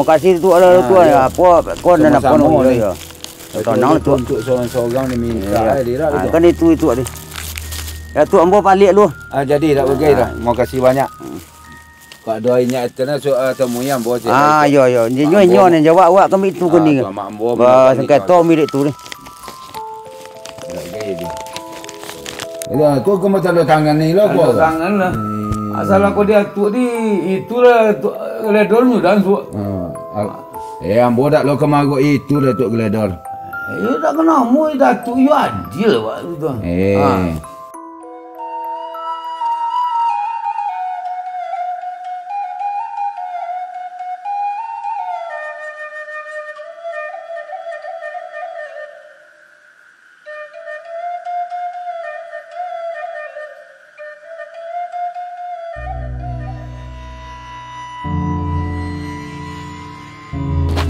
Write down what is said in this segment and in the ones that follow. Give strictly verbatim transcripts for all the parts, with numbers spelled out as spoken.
Makasih tu ada tu. Ah, yo. Apo kon nak pun yo. Yo. Tanang tu. Untuk sorang-sorang ni minta. Yo. Kan itu, itu tadi. Ya tu ambo balik lu. Ah, jadi dak bagai dah. Makasih banyak. Kak doa inyak tanah so, ah, temui ambo. Ah, yo, yo. Inyo, inyo ni jawab awak kami tu kini. Bah sengketo milik tu ni. Iyo, tu kau tanda tangan ni lah, tanda tangan lah. Asal aku diatuk di, itulah tu, ledor nyo dah suak. Eh, ambo dak lo kemago itu dah tu geledor. Iyo, dak kena mu datuk, iyo adil, Pak, tu. Eh.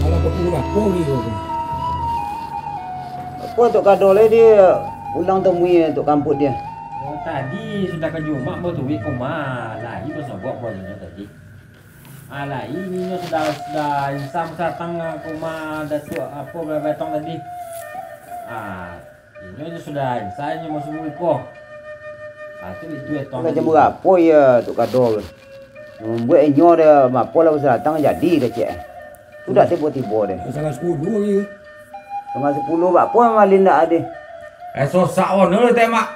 Alah, bapulang poli kau tu. Apo Tok Kado lai dia pulang temui Tok Kamput dia? Oh, tadi sudah ka Jumak batuik koma, lai basobok bolihnyo tadi. Alah, inyo sudah, sudah insan datang ka rumah Datuak apo, Betong tadi. Ah, inyo tu sudah insan inyo masuak buko. Ah, tu itu Betong tadi. Lah jam barapo iyo Tok Kado tu? Mambuek inyo dah mapo lah bisa datang jadi kecek. Tu dak tibo-tibo deh. Setengah sepuluh lagi. Tangah sapuluah, bak apo Malin ndak ado? Eh, sosak bana teh, Mak.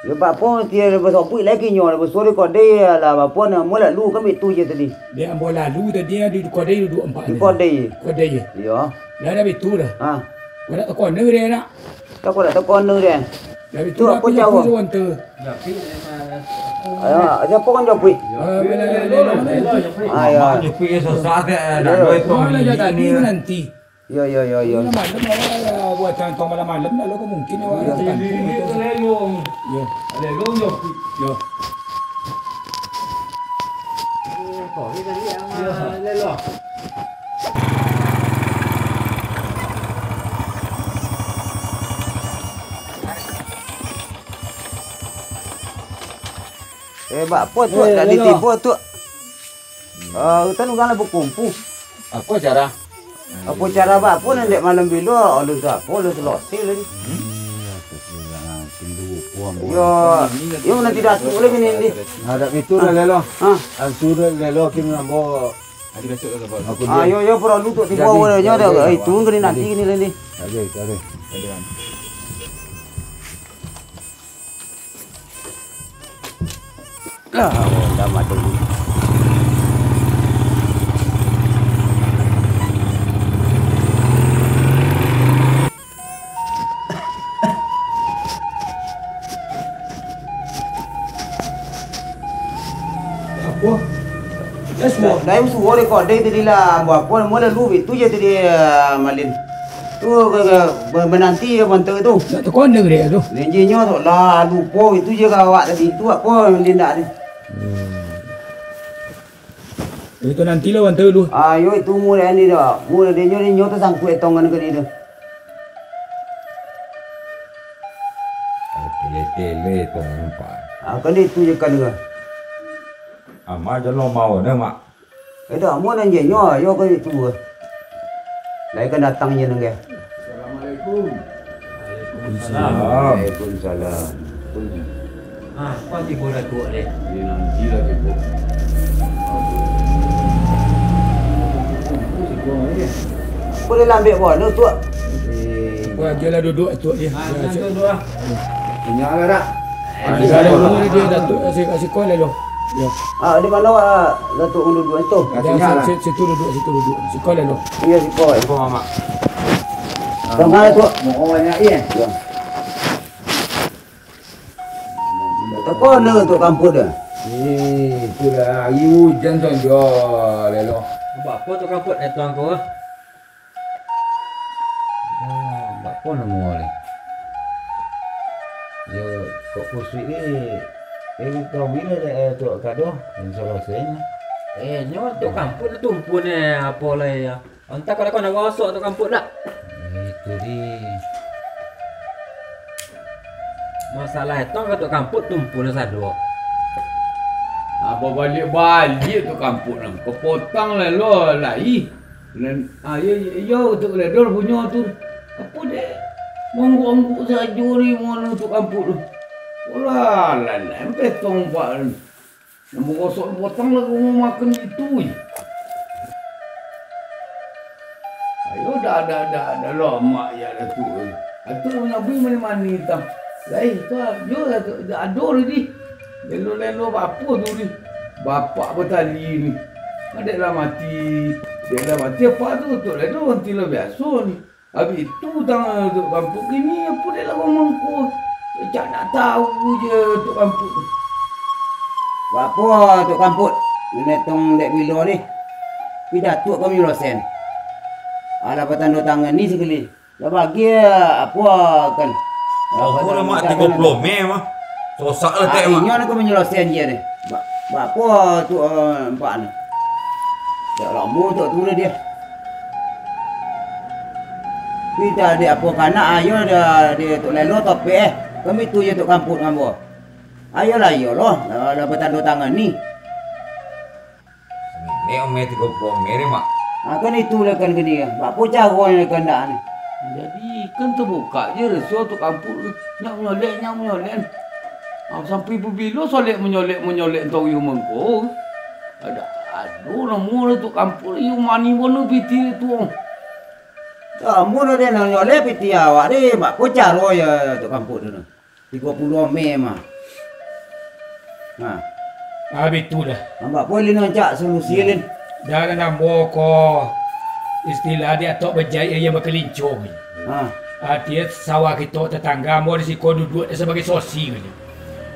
Yo, bak apo mesti ado basobuik lai kinyo, ado basuo di kodai, alah, bak apo namo lalu kan bitu je tadi. Dek ambo lalu tadi, ado di kodai duduak ampek. Di kodai? Kodai je. Iyo. Lah, dah bitu dah. Ha. Kau nak takona dia nak? Tak, kau nak takona dia. Dah bitu. Tu dah, apo aku caro? Japuik tu, Wan, tu. Ayo, siapo kan Japuik? Ah, bela, bela, bela, bela. Ayo. Japuik je susah teh, dah duit tu. Lah, jadi nanti. Yo, yo, yo, yo. Malam-malam awak buatan tong malam-malam, nak lo mungkin awak nak kampung itu. Yo. Yo. Eh, bak apo tu? Eh, dak ditibo tu. Ah, utan urang lah bakumpu. Apo cara? Apo cara bak apo nan dek malam bilo, alun tu apo, alun selesai lagi. Hmm. Yo, yo, nanti Datuak lagi ni, ni. Nah, dak itu dah lelo. Ha. Ansur dah lelo, kini ambo. Aku Ah, dia. Yo, yo, perlu tu tibo. Jadi, wadahnya ada, jadi, eh, itu kena nanti jadi. Kini lagi. Jadi, jadi. Jadi, kan. Lah, dah mati. Apo? Dah suo. Dah, dah suo dek kau, dek tadi lah. Buat apo, mula lu itu je tadi, ah, Malin. Tu, ke, ke, be-, menanti je bantu tu. Nak takon dia ke dia tu? Lenjenyo tu lah, lupo itu je ka awak tadi. Tu apo yang dia nak ni? Hmm. Itu nanti lah bantu lu. Ah, yo, itu murah ni dah. Murah dia nyo, dia nyo tu sangkuik tongan ke dia tu. Tele-tele tu nampak. Ah, kan itu je kan ke. Amak je lo mau dah, Mak. Eh, dah, mau nan je nyo, yo ke itu ke. Lai kan datang je nang ke. Assalamualaikum. Waalaikumsalam. Waalaikumsalam. Ah, kau tibo dah tuak deh. Dia nanti lah tibo. Boleh lah ambil buah tu, tuak. Kau aja lah duduk, tuak dia. Ah, ya, jangan cik. Duduk lah. Punya lah dah. Ah, dia ada dulu dia, Datuk, si, si kau lah lo. Ya. Ah, di mana, ah, Datuk duduk itu? Dah, si, si, situ duduk, situ duduk. Si kau lah lo. Iya, si kau. Siapa, Mamak? Tengah, tuak. Mau banyak, iya? Ya. Takana tu kamput dah. Eh, itulah, hari hujan saja, lelo. Bapa tu kamput, eh, tuan ku, ah. Oh, bapa namo ni? Yo, kok kusik ni, eh, kau bila dek, eh, tu kado, yang salah saya ni. Eh, nyo tu kamput tu tumpu ni, apa lah ya? Antah kalau kau nak gosok tu kamput dak? Itu di. Masalah itu kan tu kamput tumpu lah sado. Apa balik-balik tu kamput nang. Kau potang lah lo lai. Nan, ah, iyo, iyo, iyo, Tok Geledor punyo tu. Apo dek? Monggok-onggok sajo ni, mano Tok Kamput tu. Olah, lah, lah, sampai tong pak ni. Nan bagosok batang lah, kamu makan itu je. Ayo, dah, dah, dah, dah lama ya dah tu. Atu punyo bui mani-mani tang. Lai, tu, yo lah tu, ado tadi. Lelo-lelo apo tu ni? Bapak batali ni. Dek lah mati. Dek lah mati apo tu? Tok Lelo nanti lah biaso ni. Abih tu tangan Tok Kamput kini, apo dek lah ngomong ko? Cak nak tahu je Tok Kamput tu. Bapo Tok Kamput? Nenek tong dek bilo ni. Pi Datuak ka manyulosen. Alah batando tangan ni sakali. Lah bagi apo kan? Lah Apo batando dah, Mak, tangan tigo puluah ni. Mei mah. Sosak lah, ah, tek, Mak. Inyo nak ka manyulosen je ni. Ba-, bapo tu, eh, empak ni? Dak lamo tu, tu lah dia. Kita di apo kanak ayo dah di Tok Lelo topik, eh. Kami tu je Tok Kamput ngambo. Ayolah, iyolah, lah, lah batando tangan ni. Nek omeh tigo puluah mei, Mak. Ah, kan itu lah kan kini, Mak. Bapo caro ni kandak ni? Jadi, kan tabukak je reso Tok Kamput tu. Nyak manyolek, nyak manyolek. Ah, sampai babilo solek manyolek, manyolek entah iyo mangko. Ada, aduh, namo lah Tok Kamput, iyo mani bono piti tu. Kamu lah dia nak nyolek piti awak ni, Mak. Ko caro ya Tok Kamput tu. Tigo puluah mei mah. Ha. Ah, bitulah. Ambak pun lino cak solusi, Lin. Dah lah nambo ko istilah di atok bajaik yang bakalinco. Ha. Arti sawah kito tetangga ambo di siko duduak sabagai sosi ko.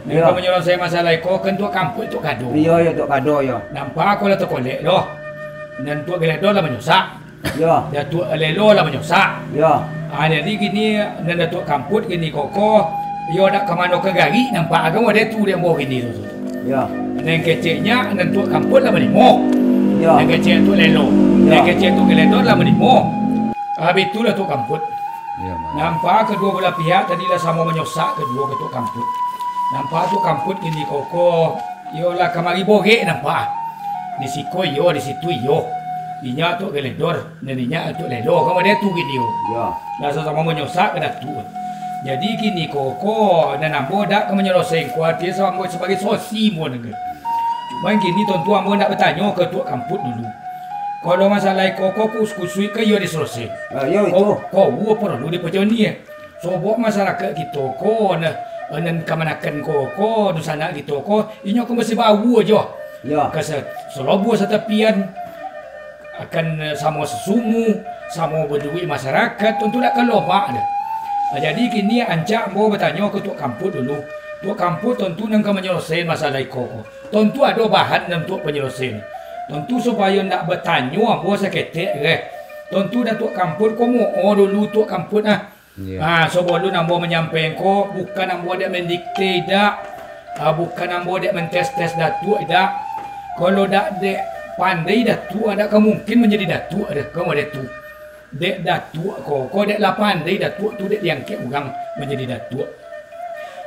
Nan ka manyalosai masalah iko kan Tok Kamput, Tok Kado. Iyo, iyo, Tok Kado, iyo. Nampak ko lah takolek doh. Nan Tok Geledor lah manyosak. Yo. Datuak Lelo lah manyosak. Yo. Ah, jadi kini nan Datuak Kamput kini koko, iyo dak ka mano ka garik nampak agak model tu dek ambo kini tu. Yo. Nan keceknyo nan Tuak Kamput lah manimo. Yo. Nan kecek Tuak Lelo. Yo. Nan kecek Tuak Geledor lah manimo. Habis tu lah Tuak Kamput. Yo, Mak. Nampak kaduo belah pihak tadi lah samo manyosak kaduo ka Tuak Kamput. Nampak Tuak Kamput kini koko, iyo lah kamari borek nampak. Di siko iyo, di situ iyo. Inyo Tuak Geledor. Nan inyak Datuak Lelo ka model tu kini ko. Yo. Lah sasamo manyosak ka Datuak. Jadi kini ko, ko, nan ambo dak ka manyalosai ko, arti sa-, ambo sabagai sosi ambo nan ko. Cuman kini tontu ambo nak batanyo ka Tuak Kamput dulu. Kalau masalah iko ko kus-, kusuik ka iyo disalosai. Ah, yo, ko, itu. Ko, uwo paralu dipajani, eh. Sobok masyarakat kito ko, nah, nan kamanakan ko, ko, dunsanak kito ko, inyo ko masih bawo jo. Yo. Ka sa-, salobo satapian. Akan, eh, samo sasumu, samo baduit masyarakat, tontu dak ka lomak doh. Ah, jadi kini ancak ambo batanyo ka Tuak Kamput dulu. Tuak Kamput tontu nan ka manyalosaian masalah iko ko. Tontu ado bahan nan untuak panyalosaian. Tontu supayo ndak batanyo ambo saketek, eh. Tontu Datuak Kamput ko muo dulu Tuak Kamput, ah. Iyo. Ha, sabalun ambo manyampaian ko, bukan ambo dek mandikte, dak. Ha, bukan ambo dek mantes-tes Datuak, dak. Kalau dak dek pandai Datuak, dak ka mungkin manjadi Datuak doh, ka model tu. Dek Datuak ko, ko dek lah pandai Datuak tu dek diangkek urang manjadi Datuak.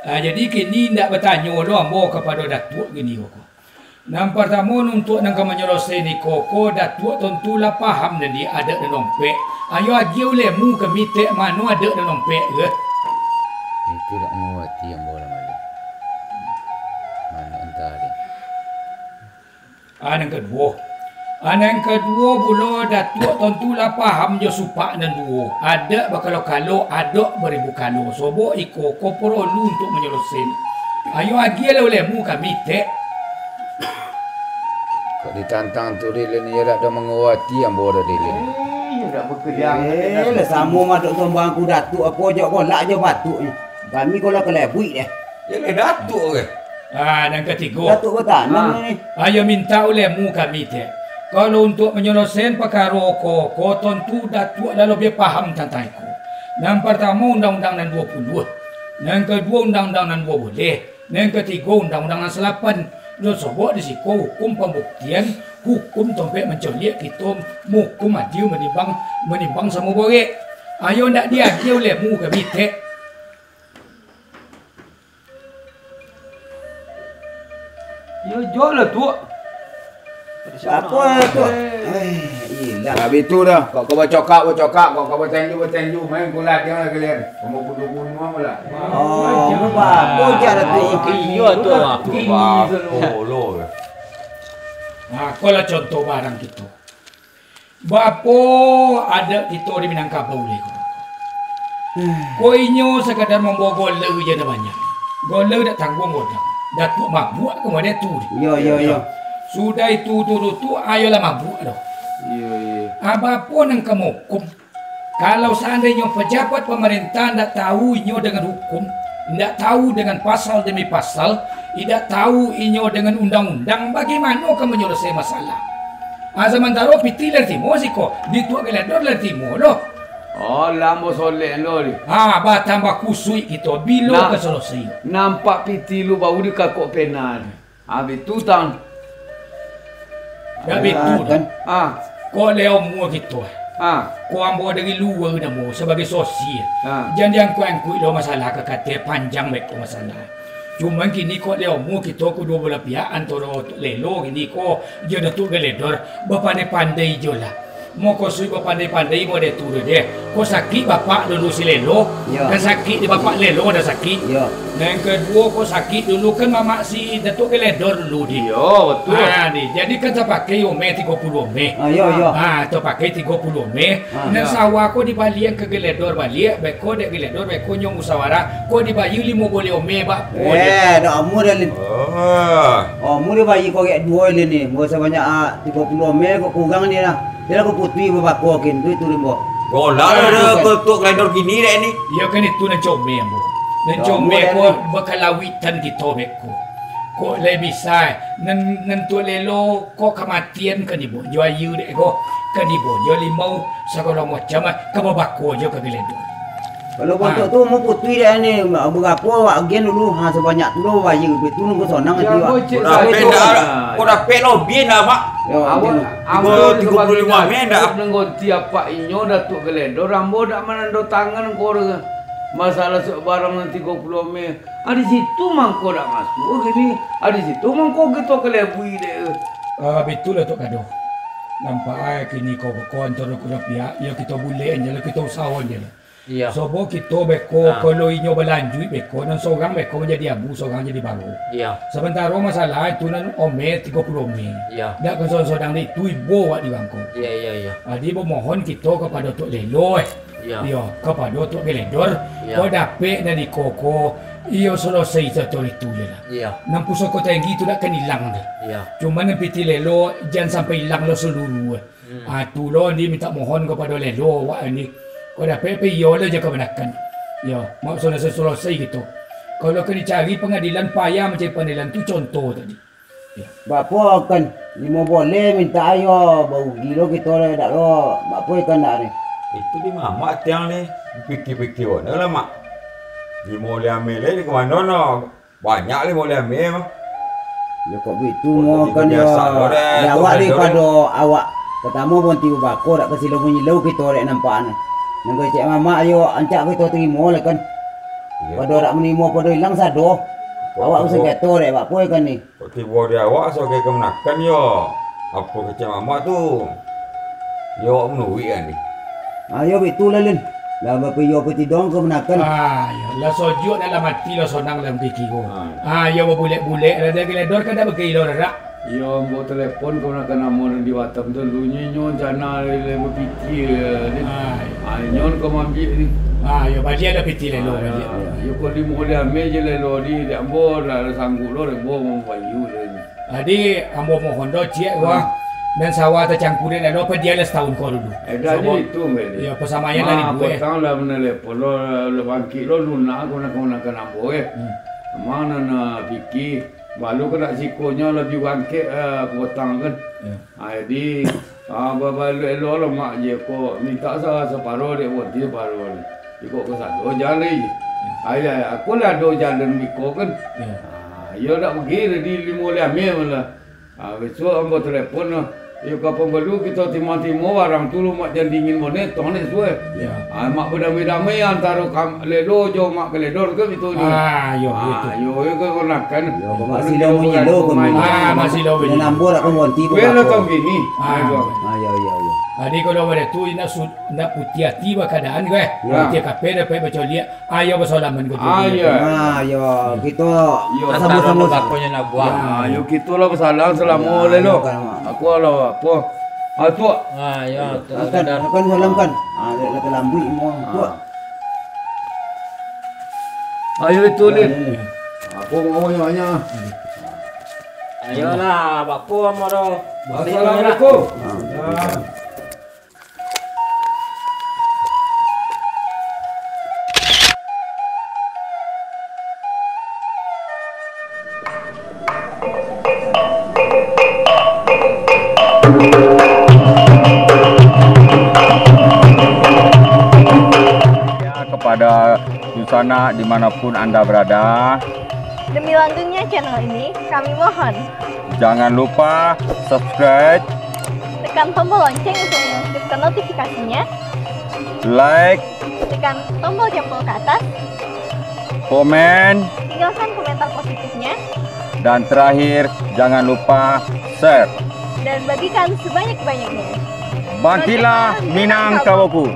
Ha, jadi kini ndak batanyo lo ambo kapado Datuak kini ko. Nan partamo, untuak nan ka manyalosaian iko ko, Datuak tontu lah paham nan di adat nan ompek. Ayo agiah ulemu kami tek, mano adat nan ompek ko. Itu dak mangarati ambo lah, Malin. Mano antah deh. Ah, nan kaduo. Ah, nan kaduo pulo, Datuak tontu lah paham jo supak nan duo. Adat bakalo-kalo, adok baribu kalo. Sobok iko ko porolu untuak manyalosaian. Ayo agiah lah ulemu kami tek. Kok ditantang tu, Dilin, iyo dak ado mangarati ambo doh, Dilin. Eh, iyo dak bakadiang. Eh, lah samo madok sombang ku Datuak, apo jok kolak jo batuk ni. Kami ko lah kalebuik deh. Iyo lah Datuak ke? Ah, nan katigo. Datuak batanam ni. Ayo mintak ulemu kami tek. Kalau untuak manyalosaian pakaro ko, ko tontu Datuak lah labiah paham tantang iko. Nan partamo undang-undang nan duo puluah. Nan kaduo undang-undang nan duo baleh. Nan katigo, undang-undang nan salapan. Nan sobok di siko hukum pambuktian, hukum tompek mancaliak kito, hukum adil manimbang, manimbang samo borek. Ayo ndak diagiah ulemu kami tek. Yo, jo lah, Tuak. Apo tu? Eh, ilah. Habis tu dah. Kok kau bacokak, bacokak. Kok kau batanju, batanju. Main pula dia lah kalian. Kamu bunuh-bunuh apalah. Oh, bagus cara tu. Iyo tu. Nah, ko lah contoh barang kito. Bapo adat kito di Minangkabau lai ko. Ko inyo sakadar mambawa gola je nan banyak. Gola dak tangguang godang. Datuak mabuak ka model tu. Iyo, iyo, iyo. Sudah itu, tu, tu, tu, ayolah mabuak doh. Iyo, iyo. Ah, bapo nan ka mahukum? Kalau saandainyo pajabat pamarentah indak tahu inyo dengan hukum, indak tahu dengan pasal demi pasal, indak tahu inyo dengan undang-undang, bagaimana ka manyalasai masalah? Ah, samantaro pitih lah timo siko, dituak galador lah timo lo. Oh, lambo solek lo ni. Ah, batambah kusuik kito, bilo Nah, ka salasai? Nampak pitih lu baru dikakok pena ni. Habis tu, Tang. Dak bitu, kan? Ah. Kok lewat mua kito. Ah. Kok ambo dari luar namo sabagai sosi. Ah. Jan diangkuik-angkuik lo masalah ka katai panjang beko masalah. Cuman kini kok lewat mua kito kaduo balah pihak antaro Tuk Lelo kini ko jo Datuak Galedor bapandai-pandai jo lah. Mukasuik bapandai-pandai model tu doh deh. Ko sakik bapak dulu si Lelo, Iyo. Kan sakik di bapak Lelo dah sakik. Iyo. Nan kaduo ko sakik dulu kan mamak si Datuak Galedor dulu deh. Iyo, betul. Ha, deh. Jadi kan tapakai omeh tigo puluah omeh. Ah, iyo, iyo. Ha, tapakai tigo puluah omeh. Ah. Nan Iyo. Sawah ko dibalian ka Galedor baliak, beko dek Galedor, beko nyo musawarah, ko dibayia limo baleh omeh bak ko deh. Eh, dak amuah dah, Lin. Oh. Amuah dibayia ko gek duo, Lin, ni. Mun sabanyak, ah, tigo puluah omeh ko kurang ni lah. Dia lah baputuih babako kin, tu, itu rimbo. Golak Ah, dah itu kan. Ketuk Galedor kini dek ni. Iyo kan itu nan comel, ambo. Nan Yo, comel ambo ko dah ni. Bakalawitan kito beko. Kok lai bisa, nan, nan Tuak Lelo ko kamatian kan dibuek jo aia dek ko. Kan dibuek jo limau, sagalo macam ah, ka babako jo ka Galedor. Kalau Ah. Bontok tu umua putuih dek ni, barapo awak agian dulu? Ha, sabanyak tu lo babayia, duit tu nunggu sonang Ya, ati, Wak. Bocik Kok dapek Sajo. Ndak? Kok dapek lobiah ndak, Mak? Yo, Awak, tinggal. ambo Tigo puluah limo sebagai meh ndak? Datuak Nenggonti apak inyo, Datuak Galedor, ambo dak manando tangan ko doh. Masalah sok barang nan tigo puluah meh. Ah, di situ mangko dak masuak kini. Ah, di situ mangko kito kalebui dek. Ah, bitu lah tu kado. Nampak ai kini ko beko antaro kedua pihak, yo kito bulek je lah, kito usaho je lah. Iya. Sobo kito beko, Ah. kalau inyo balanjuik beko, nan sorang beko manjadi abu, sorang jadi baro. Iya. Samantaro masalah itu nan omeh tigo puluah omeh. Iya. Dak kan sorang-sorang di itu ibo awak di bangko. Iya, iya, iya. Jadi, bamohon kito kapado Tok Lelo, eh. Iya. Iyo, kapado Tok Galedor. Iya. Kok dapek nan di koko, iyo selesai sato itu je lah. Iya. Nan pusako tinggi tu dak kan ilang dah. Iya. Cuma nan pitih Lelo, jan sampai ilang lo seluruh, eh. Hmm. Ah, tu lo ni minta mohon kapado Lelo awak ni. Kok dapek pe iyo lah je kabanakan. Yo, mak selesai-selesai gitu. Kalau ka dicari pangadilan, payah mancari pangadilan tu contoh tadi. Yo. Bapo kan, limo boleh minta ayo, barugi lo kito lah dak lo. Bapo ikan dak ni? Itu di mamak tiang ni, pikir-pikir mana lah, Mak. Limo boleh ambil lagi ke mana no? Banyak limo boleh ambil, Mak. Yo, kok bitu Oh, mo jadi kan yo. Biasa lo deh, Di tu awak kan deh lo. Pado awak. Pertamo bonti babako dak kasi lo munyilau kito dek nampak ni. Nan kecek mamak yo ancak kito terimo lah kan. Iyo. Pado dak manimo pado ilang sado. Kok Awak tibo- usah keto dek bapo kan ni. Kok tibo di awak sabagai kamanakan yo. Apo kecek mamak tu? Yo awak manuruik kan ni. Ayo bitu lah, Lin. Lah bapiyo pitih dong kamanakan. Ah, yo, lah sojuak dalam ati, lah sonang dalam pikiro. Ah. Ah, yo babulek-bulek lah, dah Galedor kan dak bagilo dak. Iyo, ambo telepon kamanakan ambo nan di Batam tu, lu nyo, nyo rencana lai, lai bapikir ni. Ah, iyo. Ah, nyo ka maambiak ni. Ah, yo baliak lah pitih Lelo Ah, baliak. Iyo, kok limo boleh ambil je Lelo di, dek ambo lah, lah sanggup lo, dek ambo mambayia lah ni. Jadi, ambo mohon doh, ciek, wah. Hmm. Nan sawah tacangkurik Lelo, padialah satahun ko dulu. Eh, dah Sabab, je itu, Mbak, ni. Yo, pasamaian lah Mak, dibuek. Petang lah menelepon lo, lah bangkik lo, lunak ko nak, ko nak ka ambo, eh. Hmm. Mang nan, ah, pikir, baru ko nak sikonyo labiah bangkik, ah, petang kan. Yo. Ah, jadi, ah, ba-, ba-, elok-elok lo, Mak, je ko minta sa-, saparo dek bonti saparo ni. Iko ko sado jan lai. Hmm. Ai, ai, aku lah ado jalan biko kan. Yo. Ah, iyo dak pergi tadi limo boleh ambil malah. Ah, besok ambo telepon lah. Yo, kapan baru kito timo-timo barang tu, lumak jan dingin boneh, tong dek suai. Yo. Ah, mak badamai-damai antaro kam-, lelo jo mak kaledor kan itu ni. Ah, yo, Ah, yo, yo, kan ponakan. Yo, masih lo manyelo, Ah, masih lo manyelo. Nambah lah kan ganti Weh, lo tong kini. Ah. Ah, yo, yo, yo. Jadi kalau pada tu, nak su-, nak putiah ati bakadaan, weh. Yo. Putiah kape dapek bacoliak. Ayo basalaman ko Ah, dulu. Iyo. Ah, yo, kito Iyo. Samo-samo. Antaro bakonyo nak buang. Ah, yo, kito lah basalam salamo Iyo, oleh lo. iyo, kan, Mak. Aku lah apo? Ah, tu. Ah, yo, tu Kan, ada. kan salam kan. Ah, dah, dah talambuik mo. Ah. Tu. Ayo itu, Lin. Iyo, iyo. Aku mau nanya. Ayolah, bapo mo do. Assalamualaikum. Ah. Ya, kepada dunsanak dimanapun Anda berada. Demi langgengnya channel ini, kami mohon Jangan lupa subscribe, tekan tombol lonceng untuk mengaktifkan notifikasinya, like, tekan tombol jempol ke atas, komen, tinggalkan komentar positifnya, dan terakhir, jangan lupa share. dan bagikan sebanyak-banyaknya. Bangkitlah Minangkaboku.